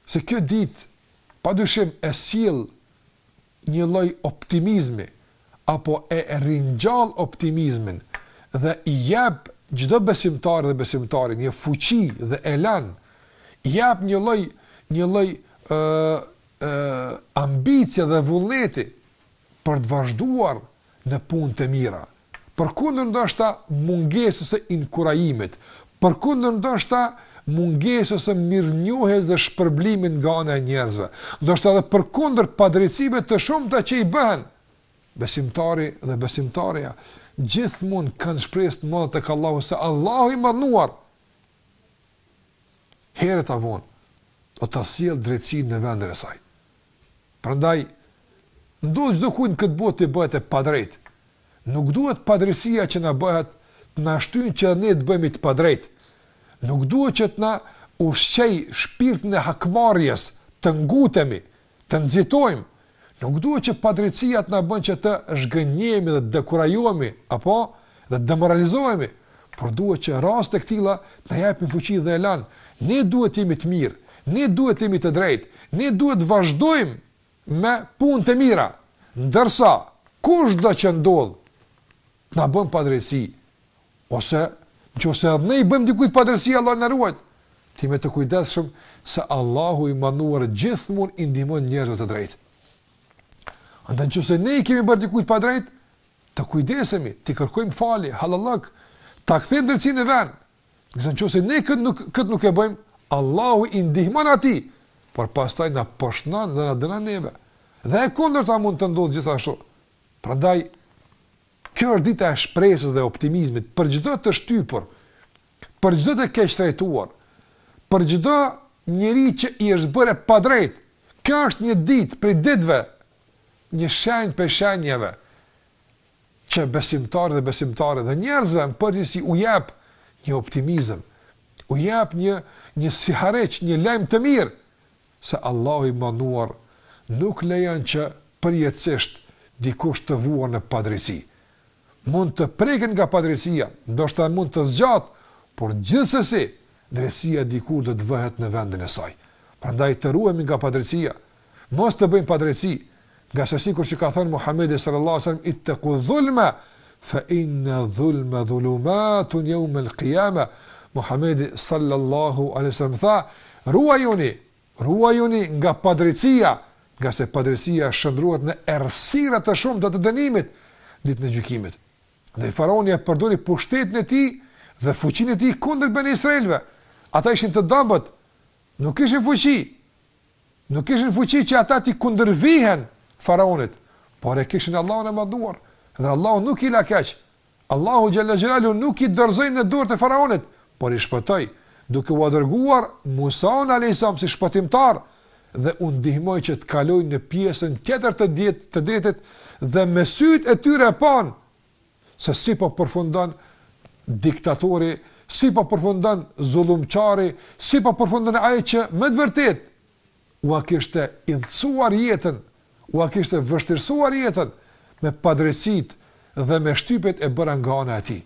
Se kjo ditë padyshim e sjell një lloj optimizmi apo e ringjall optimizmin dhe i jep çdo besimtari dhe besimtari një fuqi dhe elan, i jep një lloj një lloj ë ë ambicie dhe vullneti për të vazhduar në punë të mira, përkundër ndoshta mungesës së inkurajimit, përkundër ndoshta mungesës së mirënjohjes dhe shpërblimit nga ana e njerëzve, ndoshta edhe përkundër padrejtësive të shumta që i bëhen, besimtari dhe besimtarja gjithmonë kanë shpresë të madhe tek Allahu se Allahu i madhëruar herët a vonë do ta sjellë drejtësinë në vendin e saj. Prandaj, ndodh çdokujt në këtë botë t'i bëhet e padrejtë. Nuk duhet padrejtësia që na bëhet të na shtyjë që ne të bëhemi të padrejtë. Nuk duhet që të na ushqejë shpirtin e hakmarrjes, të ngutemi, të nxitojmë. Nuk duhet që padrejtësia të na bën që të zhgënjehemi dhe të dekurajohemi apo dhe të demoralizohemi, por duhet që raste të këtilla të na japin fuqi dhe elan. Ne duhet të jemi të mirë, ne duhet të jemi të drejtë, ne duhet të vazhdojmë me punë të mira, ndërsa kushdo që ndodh të na bën padrejtësi ose nëse edhe ne i bëjmë dikujt padrejtësi, Allahu na ruajt. Të jemi të kujdesshëm se Allahu i madhëruar gjithmonë i ndihmon njerëzve të drejtë. Andaj nëse ne i kemi bërë dikujt padrejt, të kujdesemi, t'i kërkojmë falje, hallallëk, ta kthejmë drejtësinë në vend. Nëse nëse ne këtë nuk këtë nuk e bëjmë, Allahu i ndihmon atij, por pastaj na poshtnon dhe na dënon neve. Dhe e kundërta mund të ndodhë gjithashtu. Prandaj kjo është dita e shpresës dhe optimizmit për çdo të shtypur, për çdo të keqtrajtuar, për çdo njeri që i është bërë e padrejtë. Kjo është një ditë prej ditëve një shenjë prej shenjave që besimtarit dhe besimtares dhe njerëzve në përgjithësi u jep një optimizëm, u jep një një sihariq, një lajm të mirë se Allahu i madhëruar nuk lejon që përjetësisht dikush të vuan në padrejtësi. Mund të preket nga padrejtësia, ndoshta mund të zgjatë, por gjithsesi drejtësia dikur do të vëhet në vendin e saj. Prandaj të ruhemi nga padrejtësia, Mos të bëjmë padrejtësi, ngase sikur që ka thënë Muhamedi sallallahu alaihi wasallam ittaqu dhulma fa inna dhulma dhulumatun yawm al-qiyama. Muhamedi sallallahu alaihi wasallam tha, ruajuni, ruajuni nga padrejtësia, ngase padrejtësia shndërrohet në errësira të shumta të dënimit ditën e gjykimit. Dhe faraoni e përdori pushtetin e tij dhe fuqinë e tij kundër Beni Israilëve. Ata ishin të dobët, nuk kishin fuqi, Nuk kishin fuqi që ata t'i kundërvihen faraonit, por e kishin Allahun e madhëruar, dhe Allahu nuk i la keq. Allahu xhalla xhelalu nuk i dorëzoi në dorë të faraonit, por i shpëtoi, duke ua dërguar Musan alayhis salam si shpëtimtar dhe u ndihmoi që të kalojnë në pjesën tjetër të det, të detit dhe me sytë e tyre e panë se si po përfundon diktatori, si po përfundon zullumqari, si po përfundon ai që me të vërtetë ua kishte idhësuar jetën, ua kishte vështirësuar jetën me padrejtësitë dhe me shtypjet e bëra nga ana e tij.